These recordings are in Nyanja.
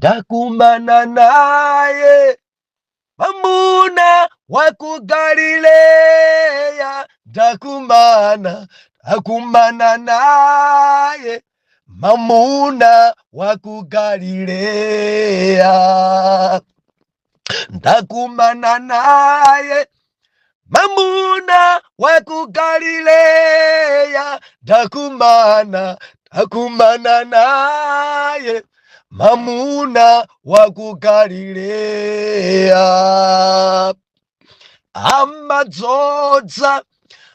Ndakumana naye mwamuna wa ku Galileya, ndakumana, ndakumana naye mwamuna wa ku Galileya, ndakumana naye mwamuna wa ku Galileya, ndakumana, ndakumana naye mwamuna wa ku Galileya. Amadzodza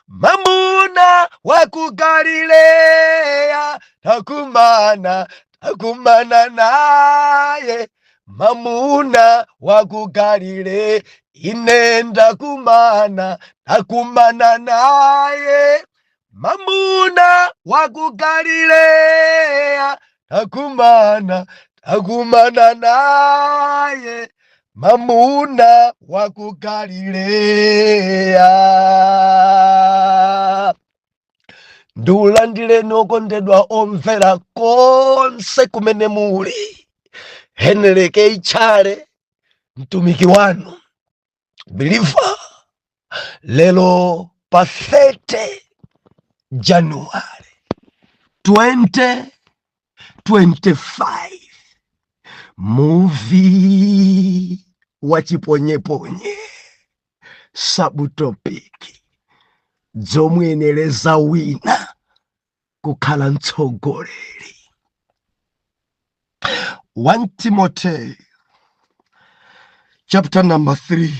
mwamuna wa ku Galileya, ndakumana, ndakumana naye mwamuna wa ku Galileya. Ine ndakumana, ndakumana naye mwamuna wa ku Galileya, ndakumana, ndakumana naye mwamuna wa ku Galileya. Ndiulandireni okondedwa omvera konse kumene muli. Henry K. Chale, mtumiki wanu believer, lero pa 30 January 2025, muvi wa chiponyeponye, subtopic dzomuyenereza wina kukhala mtsogoleri. 1 Timothy chapter number 3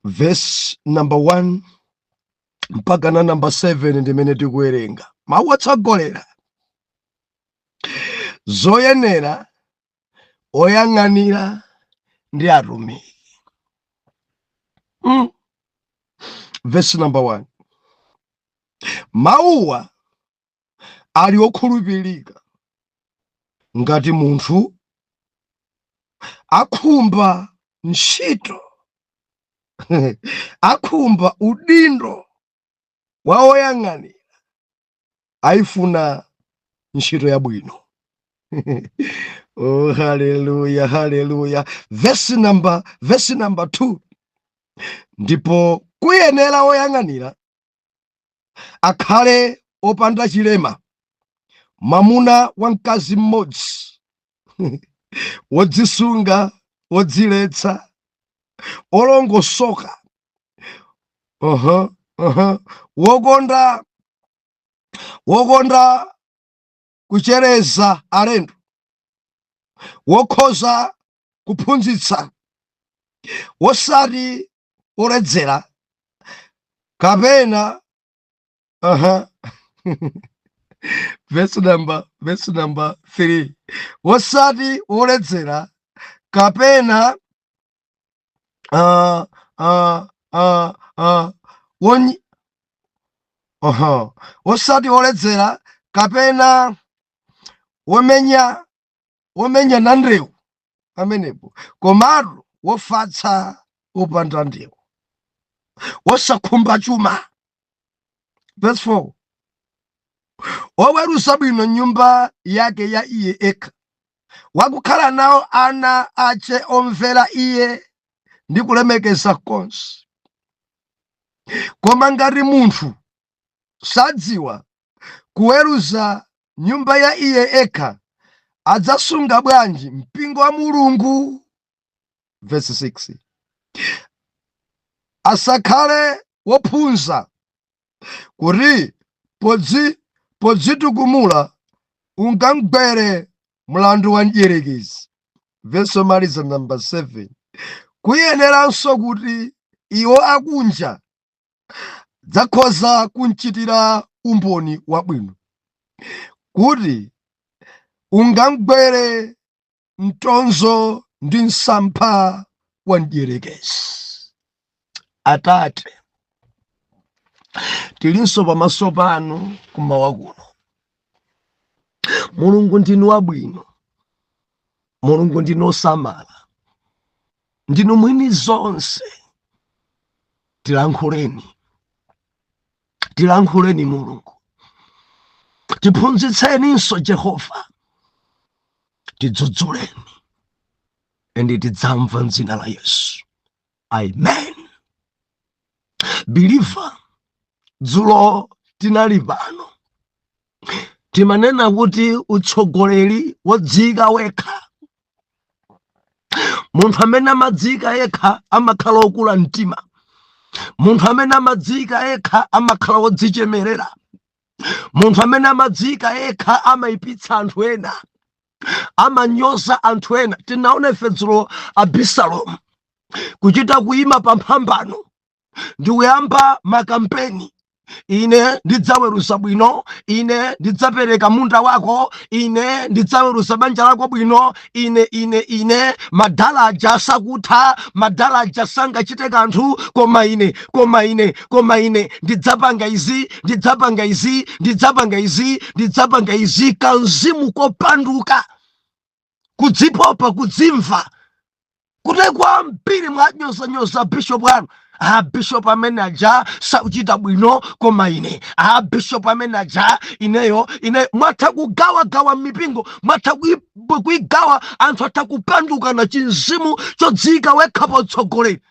verse number 1 mpaka na number 7 ndimene tikuwerenga mawu otsogolera zoyenera oyang'anira ndi atumiki. Verse number 1, mawuwa ali okhulupirika: ngati munthu akhumba ntchito, akhumba udindo wa oyang'anira, ayifuna ntchito yabwino. Oh, haleluya, haleluya! Verse number 2, ndipo kuyenera oyang'anira akhale opanda chilema, mwamuna wa mkazi mmodzi, wodzisunga, wodziletsa, olongosoka, wokonda kuchereza alendo, wokhoza kuphunzitsa, wosati oledzera kapena Verse number 3, wosati woledzera kapena wosati woledzera kapena womenya na ndewu amenepo, komatu wofatsa, wopanda ndewu, wosakhumba chuma. Verse 4, woweruza bwino nyumba yake ya iye ekha, wakukhala nawo ana ache omvera iye ndi kulemekeza konse. Koma ngati munthu sadziwa kuweruza nyumba ya iye ekha, adzasunga bwanji mpingo wa Mulungu? Verse 6, asakhale wophunza, kuti podzitukumula ungamgwere mlandu wa mdierekezi. Verse omaliza, number 7, kuyeneranso kuti iwo akunja dzakhoza kumchitira umboni wabwino, kuti ungamgwere mtonzo ndi msampha wa mdierekezi. Atate, tilinso pamaso panu kumawa kuno. Mulungu, ndinu wabwino. Mulungu, ndinu osamala, ndinu mwini zonse. Tilankhuleni, tilankhuleni Mulungu, tiphunzitseninso Jehova. Tidzudzuleni and tidzamva m'dzina la Yesu, amen. Believer, dzulo tinali pano, timanena kuti utsogoleri wodziyika wekha, munthu amene amadziyika yekha amakhala wokula mtima, munthu amene amadziyika yekha amakhala wodzichemerera, munthu amene amadziyika yekha amayipitsa anthu ena, amanyoza anthu ena. Tinaona ife dzulo Abisalomu kuchita kuyima pa mphambano ndi kuyamba makampeni: "Ine ndidzaweruza bwino, ine ndidzapereka munda wako, ine ndidzaweruza banja lako bwino, ine, ine, ine. Madala aja sakutha, madala aja sangachite kanthu, koma ine, koma ine, koma ine ndidzapanga izi, ndidzapanga izi, ndidzapanga izi, ndidzapanga izi." Kamzimu kopanduka, kudzipopa, kudzimva kuti kwambiri. Mwanyozanyoza bishop anu: "Ah, bishop amene aja sauchita bwino, koma ine, ah, bishop amene aja, ineyo, ine." Mwatha kugawagawa mipingo, mwatha kuigawa, anthu atha kupanduka na chinzimu chodziyika wekha potsogoleri.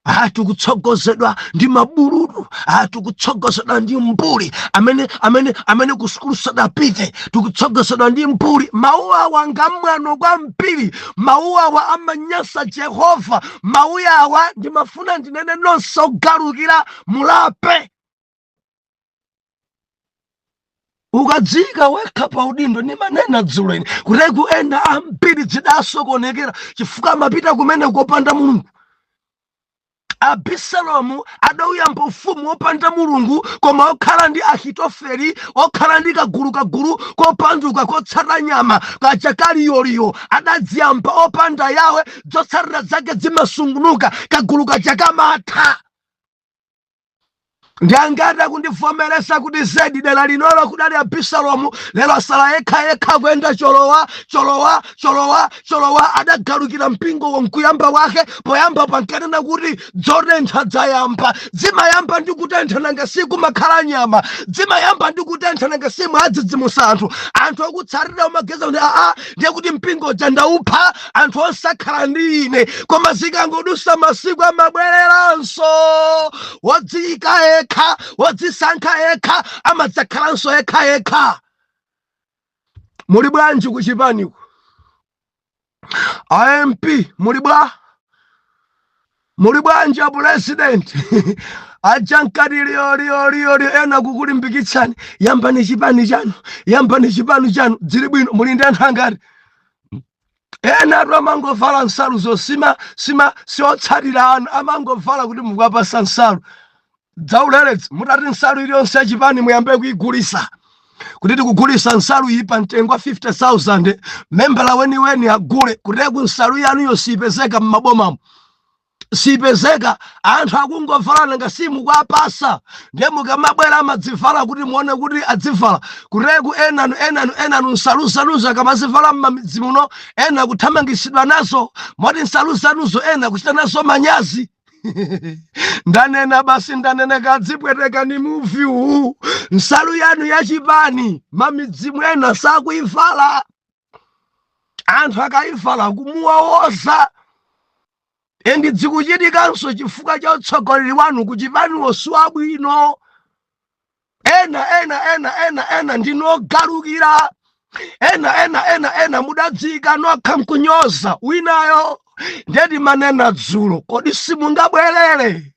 Ah, tikutsogozedwa ndi mabululu, ah, tikutsogozedwa ndi mbuli amene ku sukulu sadapite, tikutsogozedwa ndi mbuli. Mawu awa ngamwano kwambiri, mawu awa amanyasa Jehova. Mawu awa ndimafuna ndinene nonse ogalukira, mulape. Ukadziyika wekha pa udindo, ndimanena dzulo ine kuti ku ena ambiri zidasokonekera chifukwa amapita kumene kopanda Mulungu. Abisalomu adauyamba ufumu wopanda Mulungu, koma okhala ndi Ahitofeli, okhala ndi kagulu, kagulu kopanduka kotsata nyama kaja kaliyoliyo. Adadziyamba opanda Yawe, zotsatira zake zimasungunuka, kagulu kaja kamatha. Ndi angati akundivomereza kuti zedi dera linolo kudali Abisalomu, lero asala yekha yekha kuyenda cholowa, cholowa, cholowa, cholowa? Adagalukira mpingo nkuyamba wake. Poyamba pankanena kuti dzotentha dzayamba, zimayamba ndi kutentha, nanga sikumakhala nyama, zimayamba ndi kutentha, nanga simwadzidzimusa anthu, anthu akutsatira umageza kuti aa, ndiye kuti mpingo uja ndaupha, anthu osakhala ndi ine. Koma zikangodusa masiku amabwereranso. Wodziyika yekha, wodzisankha yekha, amadzakhalanso yekha yekha. Muli bwanji kuchipaniku? Amp muli bwa? Muli bwanji a president aja? Nkati liyo liyo liyo liyo, ena kukulimbikitsani, "Yambani chipani chanu, yambani chipani chanu." Dzili bwino? Muli ndi anthu angati? Ena atu amangovala nsaluzo, sima sima siotsatira anu, amangovala kuti mukapasa nsalu dzauleredzi. Mutati nsalu iliyonse yachipani muyambe kuigulisa, kuti tikugulisa nsalu iyi pa mtengo wa 50,000, membala weniweni agule, kuteku nsalu yanuyo sipezeka m'mabomamo, sipezeka. Anthu akungovala, nanga simukuapasa? Ndiye mukamabwera amadzivala kuti muone kuti adzivala. Kuteku enanu, enanu, enanu nsalu zanuzo akamazivala m'mamidzi muno, ena kuthamangisidwa nazo, moti nsalu zanuzo ena kuchita nazo manyazi. Ndanena basi, ndanena, kadzipweteka ni muvi uwu. Nsalu yanu yachipani mamidzimu ena sakuivala, anthu akayivala kumuwawoza. And zikuchitikanso chifukwa cha utsogoleri wanu kuchipaniwo siwabwino. Ena, ena, ena, ena, ena ndinogalukira, ena, ena, ena, ena mudadzika nokha nkunyoza winayo. Ndeti manena dzulo, kodi simungabwerere?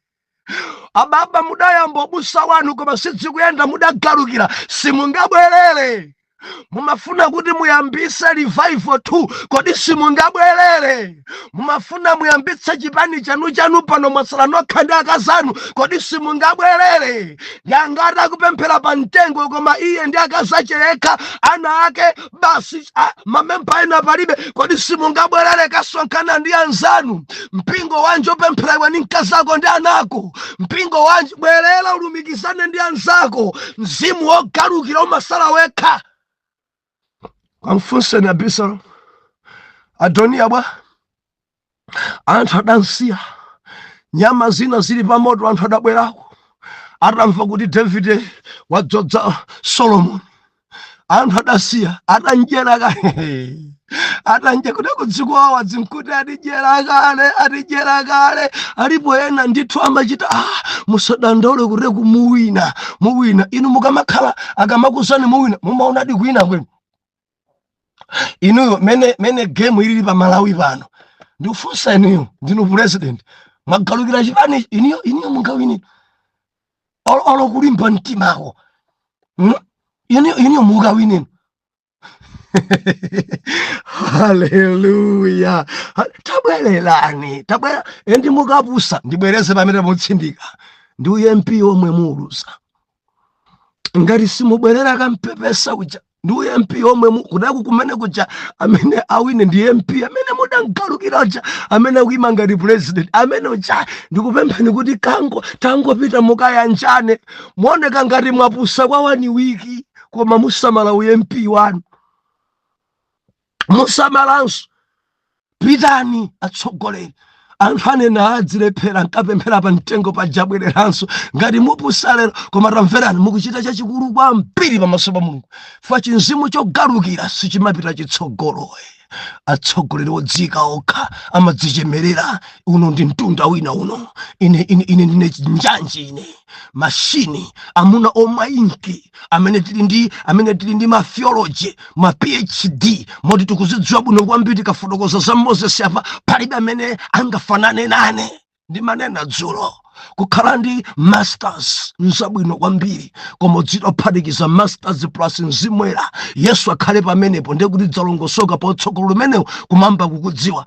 Ababa, mudayamba ubusa wanu koma sidzikuyenda, mudagalukira, simungabwerere? Mumafuna kuti muyambise Revival 2, kodi simungabwerere? Mumafuna muyambitse chipani chanu chanu, pano mwatsala nokha ndi akazanu, kodi simungabwerere? Yangati akupemphera pa mtengo, koma iye ndi akazache yekha, ana ake basi, mamemba ena palibe, kodi simungabwerere kasonkhana ndi anzanu? Mpingo wanji opemphera iwe ndi mkazako ndi anako? Mpingo wanji? Bwerera ulumikizane ndi anzako. Mzimu wogalukira umasala wekha. Kamfunseni Abisalomu, Adoniya bwa? Anthu adansiya nyama zina zili pamoto, anthu adabwerako atamva kuti Davide wadzodza Solomoni. Anthu adasiya atanjera kale, atanje kuti kudzikowa dzinkuti atidyera kale, atidyera kale. Alipo ena ndithu amachita, musadandaule kuti kumuwina, muwina. Inu mukamakhala akamakuzani muwina, mumaonadi kuwina kwenu inuyo? Mene game ilili pa Malawi pano, ndikufunsa inuyo, ndinu president, mwagalukira chipani, inuyo mungawini? Olo kulimba mtimako, Inuyo mungawinino? Haleluya! Tabwererani, tabwera. Endi mukapusa, ndibwereze pamene mutsindika ndi u MP omwe muuluza ngati simubwerera kampepesa uja ndi u MP omwe kudaku kumene kuja. Amene awine ndi MP amene mudangalukira uja, amene akuyima ngati president amene uja. Ndikupemphani kuti kango tangopita mukayanjane. Muoneka ngati mwapusa kwa one week, koma musamala u MP wanu, musamalanso. Pitani atsogoleri, anthu anena adzilephera nkapemphera pa mtengo pajabwereranso. Ngati mupusa lero, koma tamverani, mukuchita chachikulu kwambiri pamaso pa Mulungu, fa chinzimu chogalukira sichimapita chitsogolo. Atsogoleri odzika okha amadzichemerera, uno ndi mtunda wina uno, ine ndine njanji, ine mashini, amuna omwa inki, amene tili ndi ma theology, ma PhD, moti tikuzidziwa bwino kwambiri. Tikafotokoza za Moses apa, palibe amene angafanane nane. Ndimanena dzulo, kukhala ndi masters nzabwino kwambiri, koma udzitophatikiza masters plus mzimwera, Yesu akhale pamenepo, ndiye kuti dzalongosoka potsogolo lumenewo kumamba kukudziwa.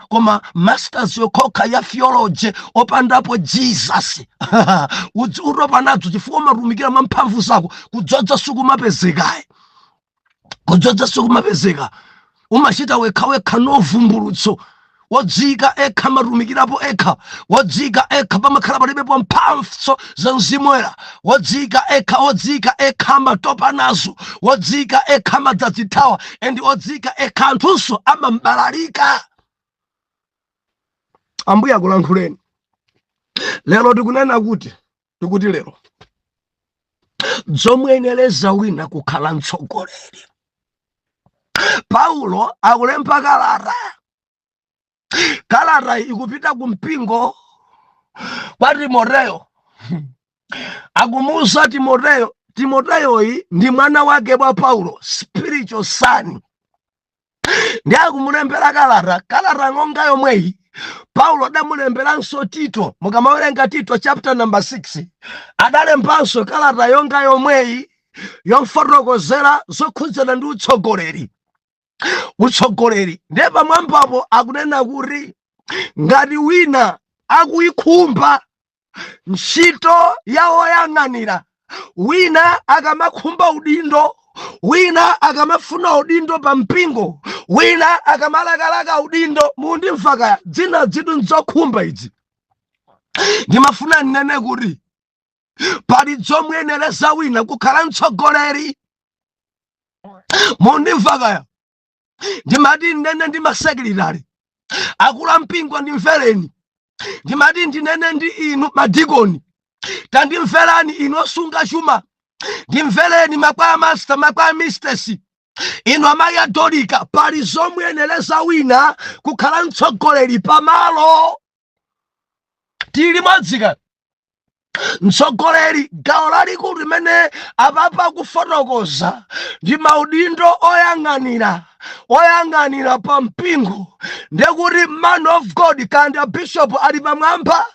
Koma masters yokhokha ya theology opandapo Jesus, utopa nadzo, chifukwa umatumikira mwa mphamvu zako. Kudzodza sikumapezekayi, kudzodza sikumapezeka. Umachita wekhawekha, novumbulutso. Wodzika ekha matumikirapo ekha, wodzika ekha pamakhala palibepo mphamvu za mzimu woyera. Wodzika ekha, wodzika ekha amatopa nazo, wodzika ekha amadzadzithawa, and wodzika ekha anthunso amambalalika. Ambuye akulankhuleni lero. Tikunena kuti, tikuti lero zomwenereza wina kukhala mtsogoleri. Paulo akulemba kalata. Kalata ikupita ku mpingo kwa Timoteyo. Akumuuza Timoteyo. Timoteyoyi ndi mwana wake wa Paulo, spiritual son, ndi akumulembera kalata. Kalata ngonga yomweyi Paulo adamulemberanso Tito. Mukamawerenga Tito chapter number 6, adalembanso kalata yonga yomweyi yofotokozera zokhudzana ndi utsogoleri. Utsogoleri ndiye pamwambapo akunena kuti ngati wina akuyikhumba ntchito ya woyang'anira, wina akamakhumba udindo, wina akamafuna udindo pa mpingo, wina akamalakalaka udindo, mundimva kaya dzina dzitu nzokhumba idzi, ndimafuna nnene kuti pali zomwenereza wina kukhala mtsogoleri. Mundimva kaya? Ndimati ndinene ndi ma secretary, akulu ampingo, ndimvereni. Ndimati ndinene ndi inu madikoni, tandimverani. Inu osunga chuma, ndimvereni. Ma choir master, ma choir mistress, inu amayi adolika, pali zomwenereza wina kukhala mtsogoleri pamalo. Tili mwadzika mtsogoleri, gawo lalikulu limene apapa kufotokoza ndi maudindo oyang'anira, oyang'anira pa mpingo. Ndekuti man of God kandi a bishop ali pamwamba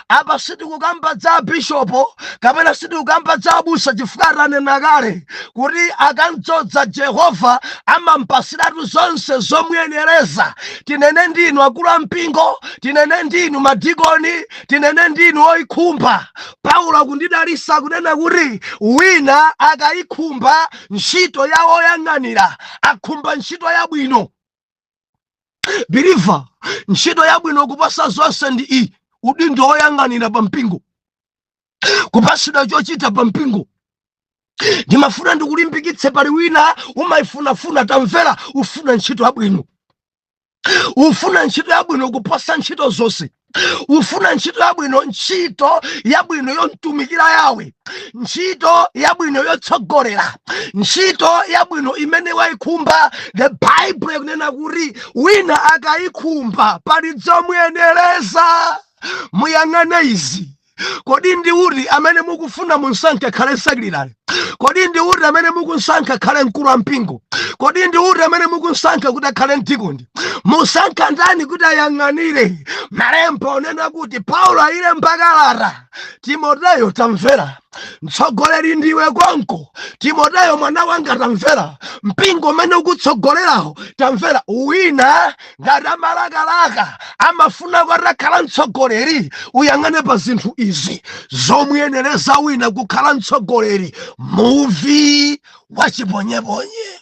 apa. Sitikukamba za bishopo kapena sitikukamba za abusa, chifukwa atanena kale kuti akamdzodza Jehova amampasiratu zonse zomuyenereza. Tinene ndinu akulu ampingo, tinene ndinu madikoni, tinene ndinu oyikhumba. Paulo akundidalisa kunena kuti wina akayikhumba ntchito ya oyang'anira, akhumba ntchito yabwino. Believer, ntchito yabwino kuposa zonse ndi iyi: udindo woyang'anira pa mpingo, kupasidwa chochita pa mpingo. Ndimafuna ndikulimbikitse, pali wina umayifunafuna. Tamvera, ufuna ntchito yabwino, ufuna ntchito yabwino kuposa ntchito zonse. Ufuna ntchito yabwino, ntchito yabwino yomtumikira Yawe, ntchito yabwino yotsogolera, ntchito yabwino imene wayikhumba. The Bible ikunena kuti wina akayikhumba, pali zomuyenereza. Muyang'ane izi. Kodi ndi uti amene mukufuna munsankhe khale secretary? Kodi ndi uti amene mukunsankha khale mkulu wa mpingo? Kodi ndi uti amene mukunsankha kuti akhale mdikoni? Musankha ndani kuti ayang'anire? Malemba onena kuti Paulo ayilemba kalata, "Timoteyo, tamvera, mtsogoleri ndiwe konko. Timoteyo mwana wanga, tamvera, mpingo umene ukutsogolerawo, tamvera, wina ngati amalakalaka, amafuna kuti akhala mtsogoleri, uyang'ane pa zinthu izi zomuyenereza wina kukhala mtsogoleri." Muvi wachiponyeponye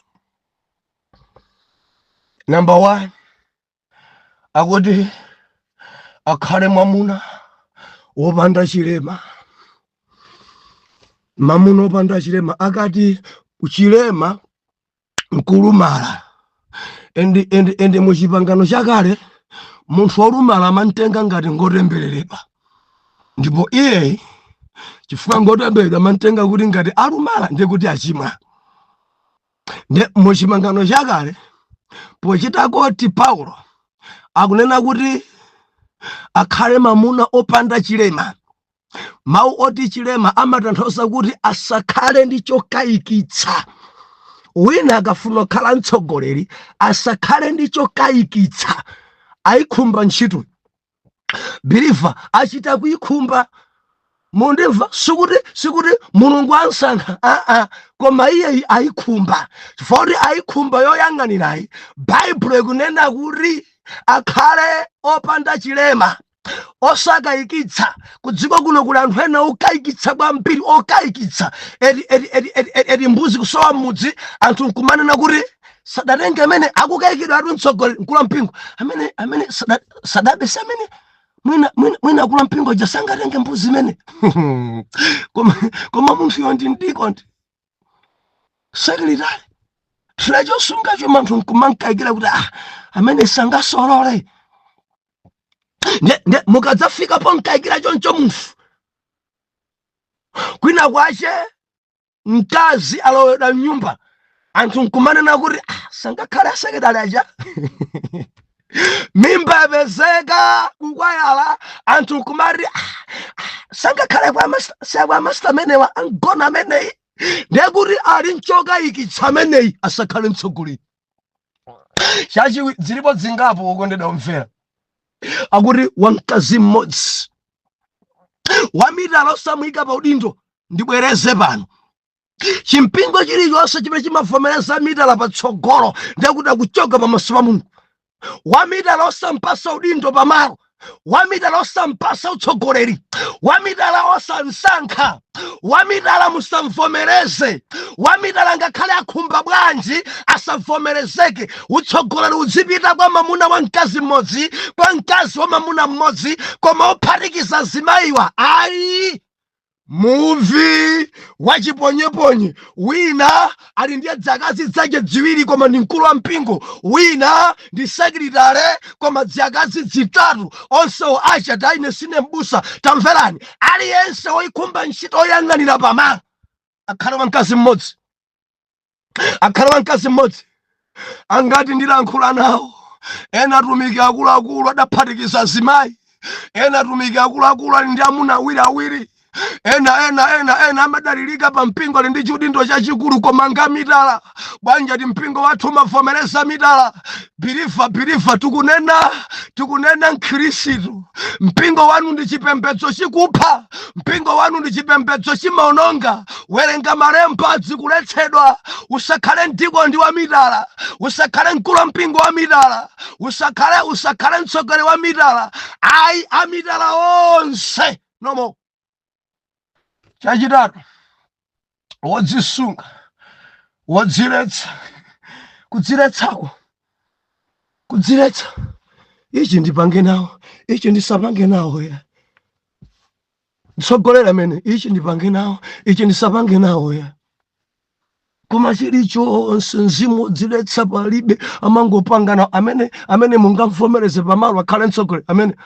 number 1, akuti akhale mwamuna wopanda chilema. Mamuna wopanda chilema. Akati chilema, nkulumala. Ende muchipangano chakale munthu wolumala amantenga ngati ngotembereredwa, ndipo iye chifukwa ngotembereredwa, amantenga kuti ngati alumala ndiye kuti achimwa. Nde muchipangano chakale, pochita koti Paulo akunena kuti akhale mamuna opanda chilema, mawu oti chilema amatanthauza kuti asakhale ndi chokayikitsa. Wina akafuna kukhala mtsogoleri, asakhale ndi chokayikitsa. Ayikhumba ntchito, believer, achita kuyikhumba. Mundimva? Sikuti Mulungu ansankha, aa, koma iye ayikhumba. Chifukwa kuti ayikhumba yoyang'anirayi, Baibulo ikunena kuti akhale opanda chilema, osakayikitsa. Kudziko kuno kuli anthu ena okayikitsa kwambiri, okayikitsa. Eti eti eti eti eti, eti mbuzi kusowa m'mudzi, anthu nkumanena kuti sadatenge amene akukayikidwa atu mtsogoleri, mkulu wa mpingo amene sadabe si amene mwina akulu mpingo ja sangatenge mbuzi imene. Koma munthu yo ndi mdiko, ndi secretary, chosungacho, manthu nkumankayikira kuti ah, amene sangasolole. Nde mukadzafika ponkayikira choncho munthu, kwina kwache mkazi alowedwa mnyumba, anthu nkumanena kuti ah, sangakhale asekretary aja. Mimba yapezeka kukwayala, anthu nkumati ah, ah, sangakhale kwa master amenewa, angona ameneyi. Ndiye kuti ali nchokayikitsa ameneyi, asakhale mtsogoleri. Chachiwiri, zilipo zingapo, wokondedwa omvera, akuti wamkazi mmodzi. Wamitala osamuyika pa udindo. Ndibwereze pano, chimpingo chilichonse chimene chimavomereza mitala patsogolo, ndiye kuti akuchoka pamaso pa Mulungu. Wamitala osampasa udindo pamalo, wamitala osampasa utsogoleri, wamitala osansankha, wamitala musamvomereze. Wamitala ngakhale akhumba bwanji, asavomerezeke. Utsogoleri uzipita kwa mamuna wa mkazi mmodzi, kwa mkazi wa mamuna mmodzi, koma ophatikiza zimayiwa ayi. Muvi wachiponyeponye, wina ali ndiye dzakazi zake ziwiri koma ndi mkulu wa mpingo, wina ndi secretary koma dzakazi zitatu, onsewo achati ine sine mbusa. Tamverani, aliyense woyikhumba ntchito oyang'anira pamalo akhale wamkazi mmodzi, akhale wamkazi mmodzi. Angati ndilankhula nawo? Ena atumiki akuluakulu adaphatikiza azimayi, ena atumiki akuluakulu ali ndi amuna awiri awiri, ena amadalirika pa mpingo, ali ndi chiudindo chachikulu koma ngamitala. Bwanja ti mpingo wathu umavomereza mitala? Believer, believer, tikunena mkhristu, mpingo wanu ndi chipembedzo chikupha, mpingo wanu ndi chipembedzo chimaononga. Werenga malemba, zikuletsedwa. Usakhale mdiko ndi wa mitala, usakhale mkulu wa mpingo wa mitala, usakhale mtsogoleri wa mitala, ayi. Amitala onse, no more. Chachitatu, wodzisunga, wodziletsa. Kudziletsako, kudziletsa, ichi ndipange nawo, ichi ndisapange nawo. Ya mtsogolera amene, ichi ndipange nawo, ichi ndisapange nawo. Ya koma chilichonse mzimu wodziletsa palibe, amangopanga nawo. Amene mungamvomereze pamalo akhale mtsogoleri amene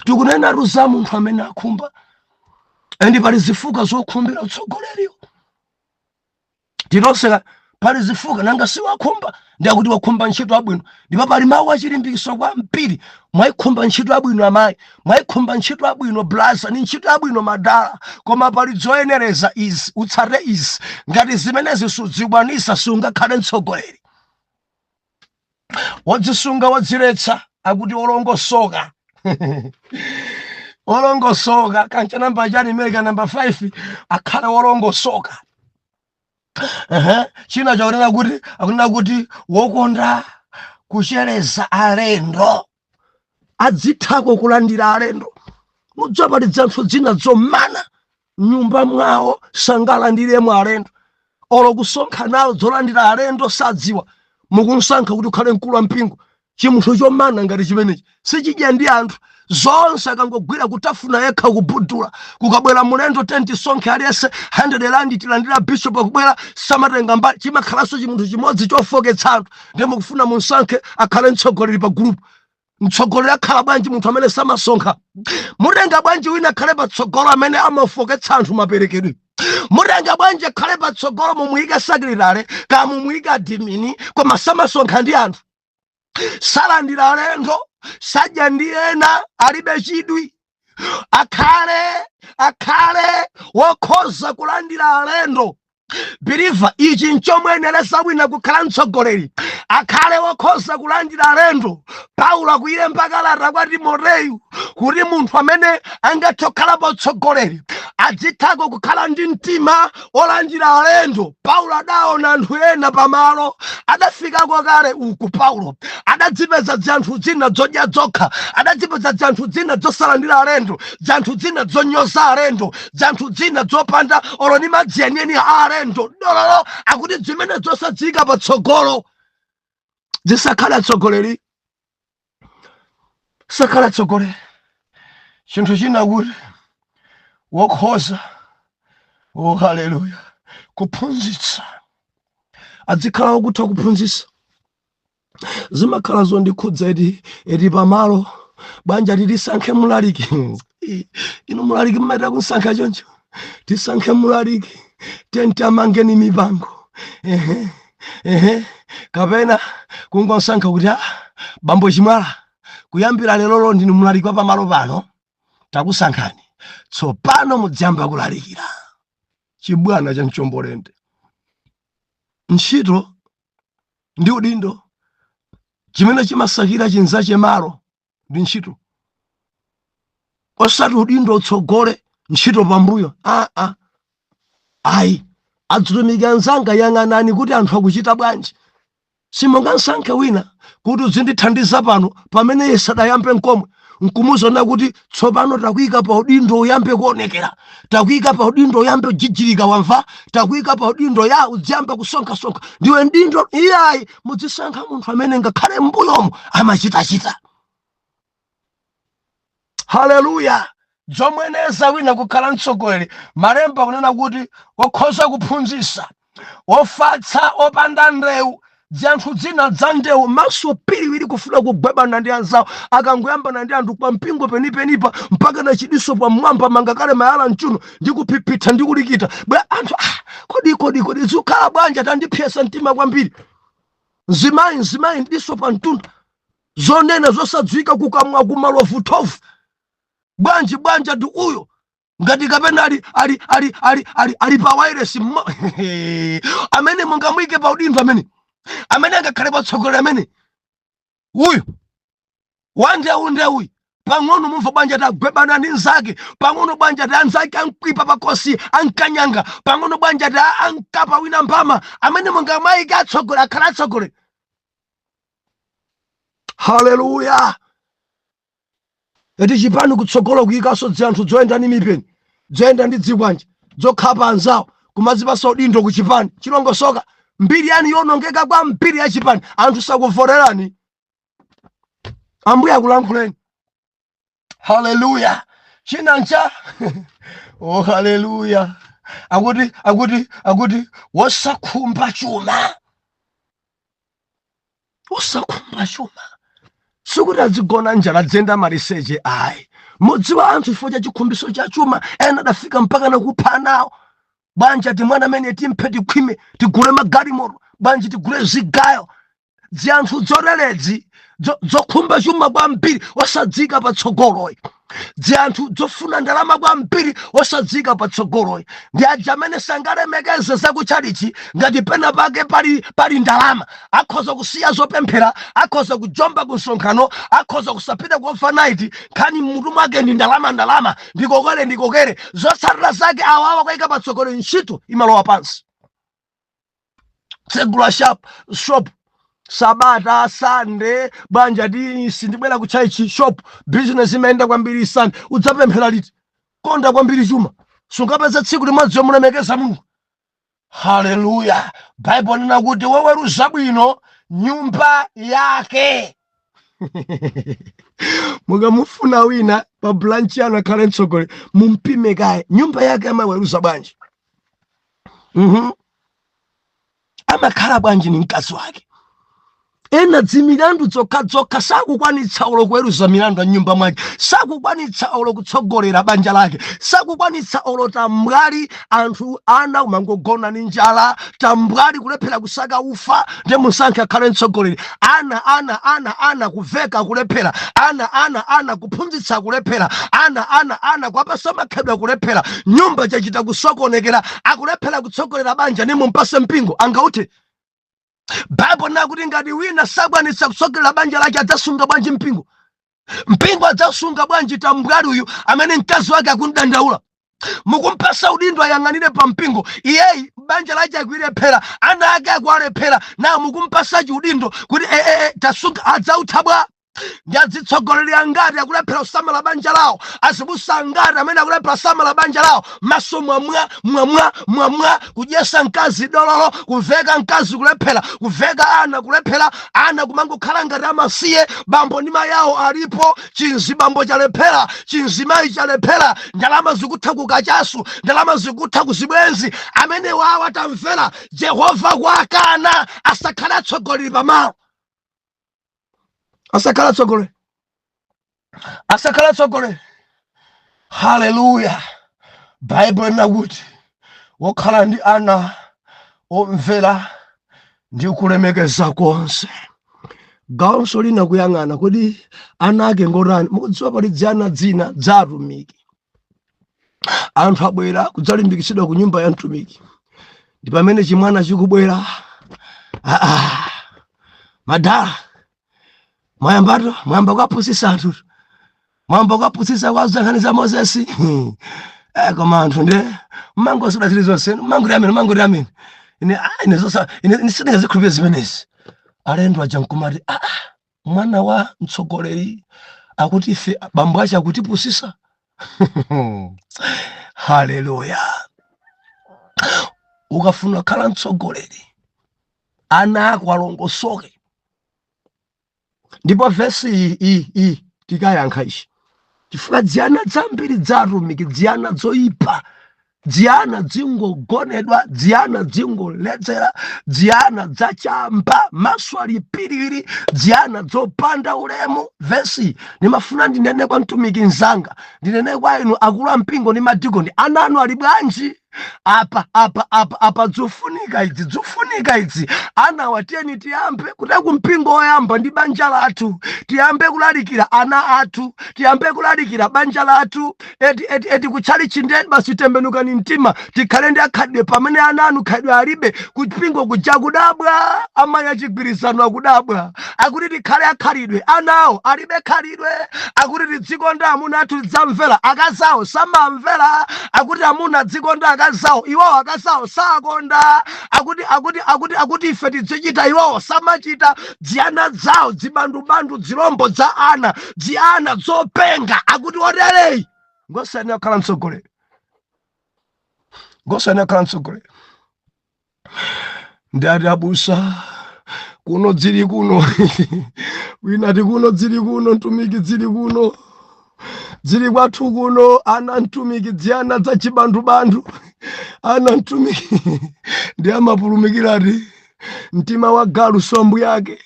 Tikunenatu za munthu amene akhumba, and pali zifukwa zokhumbira utsogoleriwo. Tilonseka pali zifukwa. Nanga siwakhumba? Ndiyakuti wakhumba ntchito abwino, ndipo pali mawu achilimbikiso kwambiri. Mwayikhumba ntchito abwino amayi, mwayikhumba ntchito abwino blaza, ni ntchito abwino madala, koma pali zoyenereza izi, utsate izi. Ngati zimenezi sudzikwanisa, sungakhale mtsogoleri. Wodzisunga, wodziletsa, akuti olongosoka, olongosoka. Kancha namba chani imene? Ka namba 5, akhale wolongosoka. Ehe, china chakunena kuti, akunena kuti wokonda kuchereza alendo, adzithako kulandira alendo. Mudziwa pali dzanthu dzina dzomana nyumba mwawo, sangalandiremo alendo, olo kusonkha nawo dzolandira alendo sadziwa. Mukunsankha kuti ukhale mkulu wa mpingo, chimunthu chomana ngati chimenechi sichidya ndi anthu zonse, akangogwira kutafuna yekha, kubudula. Kukabwera mulendo, tenti sonkhe aliyense 100 rand, tilandira bishop akubwera, samatenga mbali. Chimakhalanso chimunthu chimodzi chofoketsa anthu. Ndiye mukufuna munsankhe akhale mtsogoleri pa gulupu. Mtsogoleri akhala bwanji munthu amene samasonkha? Mutenga bwanji wina akhale patsogolo amene amafoketsa anthu maperekedwe? Mutenga bwanji akhale patsogolo, mumuyike secretary ka mumuyike admin, koma samasonkha ndi anthu, salandira alendo, sadya ndi ena, alibe chidwi? Akhale wokhoza kulandira alendo. Believer, ichi nchomwenereza wina kukhala mtsogoleri, akhale wokhoza kulandira alendo. Paulo akuilemba kalata kwa Timoteyu kuti munthu amene angathe kukhala mtsogoleri adzithako kukhala ndi mtima olandira alendo. Paulo adaona anthu ena pamalo adafikako kale uku. Paulo adadzipeza dzanthu zina zodya zokha, adadzipeza dzanthu zina zosalandira alendo, dzanthu zina zonyoza alendo, dzanthu zina zopanda olo ni madzi enieni a alendo dololo. Akuti zimene zosadzika patsogolo zisakhale atsogoleri, sakhala atsogoleri. Chinthu china kuti wokhoza, oh haleluya, kuphunzitsa, adzikhala wokutha kuphunzitsa. Zimakhala zondikhudza eti pamalo bwanja titisankhe mulaliki. Inu mulaliki mmaita kunsankha choncho? Tisankhe mulaliki, tenti amangeni mipango, ehe ehe, kapena kungosankha kuti, "Ah, bambo Chimwala, kuyambira lerolo ndinu mulaliki wa pamalo pano, takusankhani, tsopano mudziyamba kulalikira." Chibwana cha mchombolende. Ntchito ndi udindo chimene chimasakira chinzache malo ndi ntchito, osati udindo utsogole, ntchito pambuyo. Aa, ayi. Adzitumiki anzanga, yang'anani kuti anthu akuchita bwanji. Simungansankhe wina kuti uzindithandiza pano pamene iye sadayambe nkomwe, nkumuzona kuti tsopano takuyika pa udindo, uyambe kuonekera, takuyika pa udindo, uyambe kujijirika, wamva, takuyika pa udindo ya udziyamba kusonkhasonkha, ndiwe mdindo. Iyayi, mudzisankha munthu amene ngakhale mbuyomo amachitachita. Haleluya! Zomweneza wina kukhala mtsogoleri, malemba kunena kuti wokhoza kuphunzitsa, wofatsa, opanda ndewu. Zanthu zina za ndewu, maso piriwiri, kufuna kugwebana ndi anzawo akangoyambana ndi anthu pampingo penipenipa, mpaka na chidiso pamwamba, mangakale mayala mchuno ndi kuphiphitha ndi kulikita bwe anthu. Ah, kodi kodi kodi zikukhala bwanji? Atandipyesa mtima kwambiri. Mzimayi, mzimayi, ndiso pa mtunda, zonena zosadziwika, kukamwa kumalovutovu. Bwanji bwanji? Ati uyo ngati kapena ali pa wireless amene mungamuyike pa udindo, amene angakhale patsogolera, amene uyu wandewu pang'ono mumva bwanja ati agwebana ndi nzake, pang'ono bwanja ati anzake ankwipa pakosi, ankanyanga, pang'ono bwanja ati ankapa wina mbama. Amene mungamayike atsogolera, akhala atsogolera? Haleluya! Eti chipani kutsogolo kuyikaso dzanthu dzoyenda ndi mipeni, dzoyenda ndi dzikwanja, dzokhapa anzawo, kumazipasa udindo ku chipani chilongosoka. Mbiri yanu yonongeka kwa mbiri ya chipani, anthu sakuvoterani. Ambuye akulankhuleni. Haleluya! China ncha, oh haleluya, akuti wosakhumba chuma, wosakhumba chuma. Sikuti adzigona njala, dzenda maliseche, ayi. Mudziwa anthu chifukwa cha chikhumbiso cha chuma, ena adafika mpaka nakupha nawo. Bwanji ati mwana amene timphe, tikhwime, tigule magalimoto, bwanji tigule zigayo. Dzianthu dzoteredzi dzokhumba chuma kwambiri osadzika patsogoloyi, dzianthu dzofuna ndalama kwambiri osadzika patsogoloyi, ndi aja amene sangalemekeze zakutchalichi ngati pena pake pali ndalama. Akhoza kusiya zopemphera, akhoza kujomba ku msonkhano, akhoza kusapita ku overnight. Nkhani mmutu mwake ndi ndalama, ndalama, ndikokere, ndikokere. Zotsatira zake, awawa kuyika patsogolo, ntchito imalowa pansi. Tsegula shop sabata, Sande, banja ti sindibwera ku church. Shop business imayenda kwambiri Sande. Udzapemphera liti? Konda kwambiri chuma, sungapeza tsiku limodzi yomulemekeza Mulungu. Haleluya! Baibulo lina kuti woweruza bwino nyumba yake. Mukamufuna wina pa branch yanu akhale mtsogoleri, mumpime kaye, nyumba yake amaweruza bwanji? Amakhala bwanji ni mkazi wake? Ena dzimilandu dzokhadzokha, sakukwanitsa olo kuweruza milandu ya nyumba mwake, sakukwanitsa olo kutsogolera banja lake, sakukwanitsa olo tambwali. Anthu ana umangogona ni njala, tambwali kulephera kusaka ufa, ndi musankhe akhale mtsogoleri. Ana, ana, ana, ana kuveka kulephera, ana, ana, ana kuphunzitsa kulephera, ana, ana, ana kuwapasa makhedwe kulephera, nyumba chachita kusokonekera, akulephera kutsogolera banja, ni mumpase mpingo angauthe? Baibo nakuti ngati wina sakwanitsa kutsogolera banja lake, adzasunga bwanji mpingo? Mpingo adzasunga bwanji tambwali uyu amene mkazi wake akundandaula? Mukumpasa udindo ayang'anire pa mpingo, iyeyi banja lake akuilephera, ana ake akualephera, na mukumpasa chiudindo kuti tasunga, adzautha bwa? Ndi adzitsogoleri angati akulephera kusamala banja lawo, azibusa angati amene akulephera kusamala banja lawo? Maso mwamwa, mwamwa, mwamwa, kudyesa mkazi dololo, kuveka mkazi kulephera, kuveka ana kulephera, ana kumangokhala ngati amasiye, bambo ndi mayawo alipo. Chinzibambo chalephera, chinzimayi chalephera, ndalama zikutha kukachasu, ndalama zikutha kuzibwenzi. Amene wawa, tamvera, Jehova kwakana, asakhale atsogoleri pamalo, asakhala atsogoleri, asakhala atsogoleri. Haleluya! Baibulo linakuti wokhala ndi ana omvera ndi kulemekeza konse. Gawonso lina kuyang'ana kodi ana ake ngotani. Mukudziwa pali dzana dzina dza atumiki, anthu abwera kudzalimbikitsidwa ku nyumba ya mtumiki, ndi pamene chimwana chikubwera, "Ah, madala, mwayambato, mwayamba kukaphunzitsa anthu, mwayamba kukaphunzitsa kwa zankhani za Mozesi. Koma anthu nde mmangosoda zili zonse, mangoti amene, mangoti amene. Ine, ah, ine zosa ine sindingazikhulupirire zimenezi." Alendo aja nkumati, "Ah, ah, mwana wa mtsogoleri akuti ife bambo ache akutipusisa." Haleluya! Ukafuna kukhala mtsogoleri, ana ako alongosoke. Ndipo vesi iyi, iyi, iyi tikayankha ichi, chifukwa dziyana zambiri za atumiki, dziyana zoyipa, dziyana dzingogonedwa, dziyana dzingoledzera, dziyana dzachamba, maso ali piriri, dziyana dzopanda ulemu. Vesi ndimafuna ndinene kwa mtumiki mzanga, ndinene kwa inu akulu ampingo ndi madikoni, ana anu ali bwanji? Apa, apa, apa, apa dzofunika idzi, dzofunika idzi. Ana watiyeni tiyambe kuti kumpingo woyamba ndi banja lathu, tiyambe kulalikira ana athu, tiyambe kulalikira banja lathu. Eti, eti, eti kutchali chindeni basi, tembenukani mtima, tikhale ndi akhalidwe, pamene ana anu khalidwe alibe. Kupingo kuja kudabwa, amayi achigwirizano akudabwa, akuti tikhale akhalidwe, anawo alibe khalidwe. Akuti tidzikonda amuna athu, tidzamvera, akazawo samamvera. Akuti amuna adzikonda akazawo, iwowo akazawo sakonda. Akuti, akuti, akuti, akuti ife tidzichita, iwowo samachita. Dziyana dzawo dzibandubandu, dzilombo dza ana, dziyana dzopenga. Akuti otereyi ngosani kukhala mtsogoleri, ngosani kukhala mtsogoleri. Ndati abusa kuno dzili kuno, wina ati kuno dzili kuno, mtumiki, dzili kuno, dzili kwathu kuno ana mtumiki, dziyana dza chibandubandu, ana mtumiki ndi amapulumikira ati mtima wa galu sombu yake.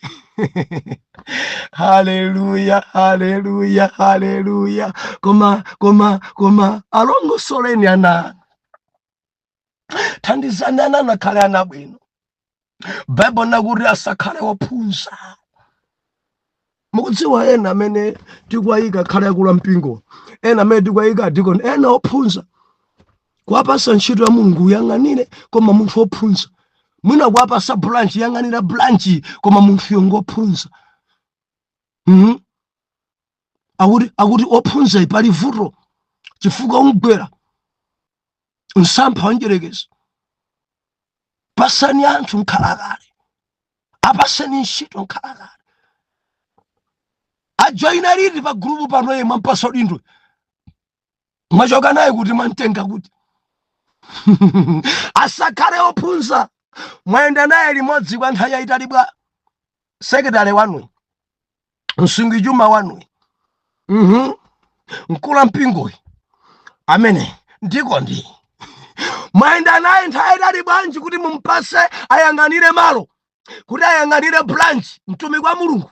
Haleluya, haleluya, haleluya! Koma alongosoleni ana anu, thandizani ana anu akhale ana abwino. Baibulo nakuti asakhale wophunza. Mukudziwa, ena amene tikuwayika akhale akulu mpingo, ena amene tikuwayika adikoni, ena ophunza, kuwapasa ntchito ya Mulungu, uyang'anire, koma munthu wophunza. Mwina kuwapasa branch, yang'anira branch, koma munthuyo ngophunza. Akuti ophunza pali vuto, chifukwa umgwera msampha wanjerekeza. Pasani anthu nkhalakale, apaseni ntchito nkhalakale. Ajoyina liti pa gulupu pano? Ye mwampasa udindo, mwachoka naye kuti? Mwamtenga kuti? Asakhale ophunza. Mwayenda naye limodzi kwa nthawi yayitali bwa? Sekretary wanuyi, msungichuma wanuyi, mkulu mpingoyi amene ndiko ndi mwayenda naye nthawi yayitali bwanji kuti mumpase ayang'anire malo, kuti ayang'anire branch? Mtumiki wa Mulungu,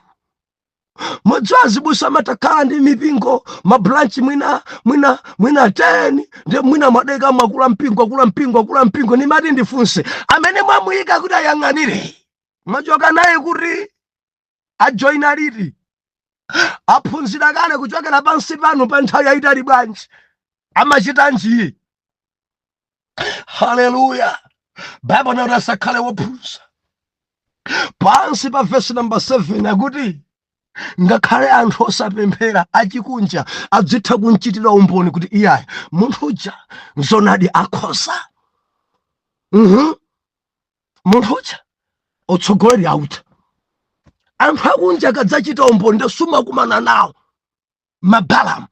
mudziwa azibusa amatakhala ndi mipingo, ma branch mwina 10, ndi mwina mwadeka mwakula mpingo, akula mpingo, akula mpingo. Nimati ndifunse, amene mwamuyika kuti ayang'anire, mwachoka naye kuti? Ajoyina liti? Aphunzira kale kuchokera pansi pano pa nthawi yayitali bwanji? Amachita njiye? Haleluya! Baibulo nakuti asakhale wophunza. Pansi pa vesi namba 7 akuti ngakhale anthu osapemphera achikunja adzitha kumchitira umboni kuti iyayi, munthu uja nzonadi akhoza. Munthu uja utsogoleri auta. Anthu akunja akadzachita umboni, ndasumakumana nawo mabalamu.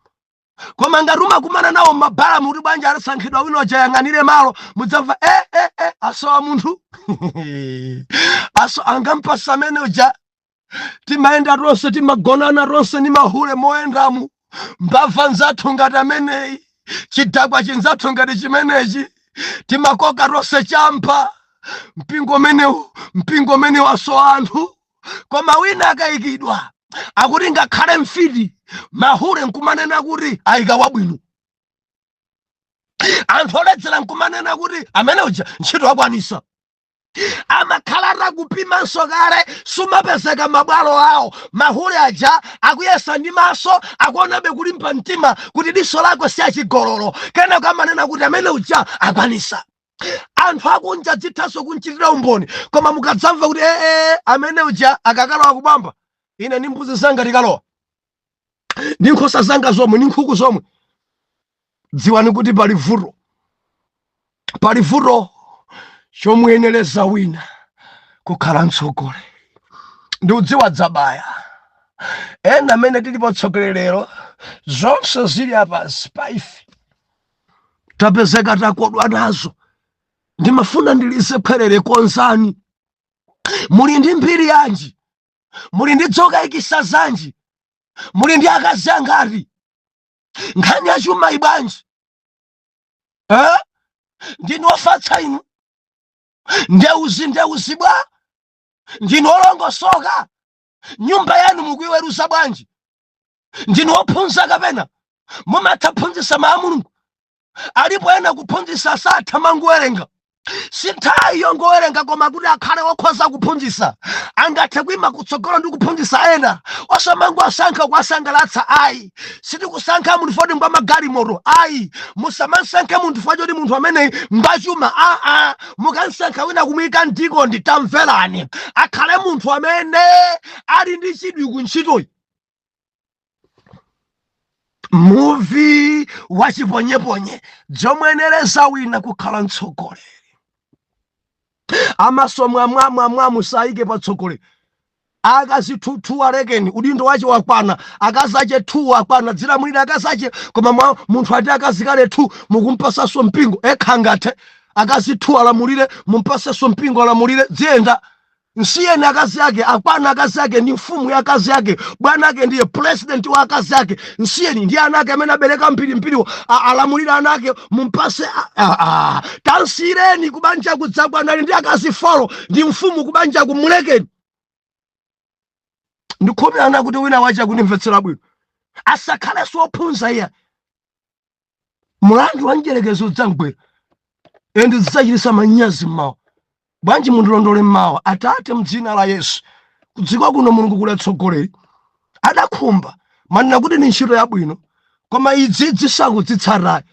Koma ngati umakumana nawo mabalamu kuti bwanji adasankhidwa wina uja yang'anire malo, mudzamva, "Eh, eh, eh, asowa munthu aso angampasa amene uja. Timayenda tonse, timagonana tonse ndi mahule moyendamu, mbava nzathu ngati ameneyi, chidakwa chinzathu ngati chimenechi, timakoka tonse champa. Mpingo umenewu, mpingo umenewu asowa anthu." Koma wina akayikidwa, akuti ngakhale mfiti, mahule nkumanena kuti ayika wabwino, anthu oledzera nkumanena kuti amene uja ntchito akwanisa. Amakhala atakupimanso kale, sumapezeka mabwalo awo. Mahule aja akuyesa ndi maso, akuonabe kulimba mtima kuti diso lako si achigololo. Kenako amanena kuti amene uja akwanisa. Anthu akunja dzithanso kunchitira umboni. Koma mukadzamva kuti ee, amene uja akakalowa kubamba, ine ndi mbuzi zanga tikalowa, ndi nkhosa zanga zomwe, ndi nkhuku zomwe, dziwani kuti pali vuto, pali vuto chomuyenereza wina kukhala mtsogoleri. Ndikudziwa dzabaya ena amene tilipo tsogoleri. Zonse zili apansi pa ife tapezeka takodwa nazo. Ndimafuna ndilize khwerere: konzani. Muli ndi mbiri yanji? Muli ndi dzokayikisa zanji? Muli ndi akazi angati? Nkhani yachuma ibwanji, eh? Ndinu ofatsa inu? Ndeuzi ndeuzi bwa? Ndinu olongosoka? Nyumba yanu mukuiweruza bwanji? Ndinu ophunza kapena mumatha phunzitsa mawu a Mulungu? Alipo ena kuphunzitsa satha, mangowerenga. Si nthawi yongowerenga, koma kuti akhale wokhoza kuphunzitsa, angathe kuima kutsogolo ndi kuphunzitsa ena. Osamangosankha kuwasangalatsa ayi. Sitikusankha munthu foti ngwa magalimoto ayi. Musamasankhe munthu fachoti munthu amene ngwachuma aa. Mukansankha wina kumuyika mdikoni, tamverani, akhale munthu amene ali ndi chidwi ku ntchitoyi. Muvi wachiponyeponye dzomwenereza wina kukhala mtsogoleri, amaso mwamwamwamwa musayike patsogoleri. Akazi two alekeni, udindo wache wakwana. Akazi ache two akwana, dzilamulira akazi ache. Koma mwa munthu ati akazi kale two, mukumpasanso mpingo ekha? Ngathe akazi two alamulire, mumpasenso mpingo alamulire, dziyenda. Nsiyeni, akazi ake akwana. Akazi ake ndi mfumu ya akazi ake, bwana ake ndiye president wa akazi ake. Nsiyeni ndi ana ake amene abereka mbirimbiriwo, alamulire ana ake. Mumpase tansiyireni kubanja kudzakwana. Ali ndi akazi 4, ndi mfumu kubanja, kumulekeni. Ndikhulupirira kuti wina wache akundimvetsera bwino. Asakhalenso wophunza iya, mulandu wa mdyerekezi udzamgwera and zidzachititsa manyazi mmawa. Bwanji mundilondole mmawa? Atate, mdzina la Yesu, kudziko kuno Mulungu kuli atsogoleri adakhumba manena kuti ni ntchito yabwino, koma idzidzi sakudzitsatayi.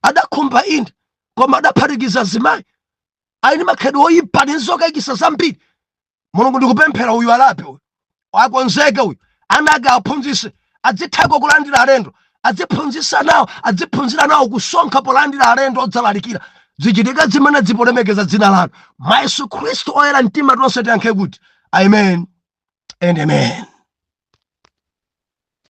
Adakhumba inde, koma adaphatikiza azimayi ali ndi makhalidwe oyipa ndi zokayikitsa zambiri. Mulungu, ndikupemphera uyu alape, uyu akonzeke, uyu ana ake aphunzise, adzithako kulandira alendo, adziphunzisa nawo, adziphunzira nawo kusonkha polandira alendo odzalalikira. Zichitika zimene zipolemekeza dzina lanu mwa Yesu Khristu. Oyera mtima tonse tiyankhe kuti amen and amen.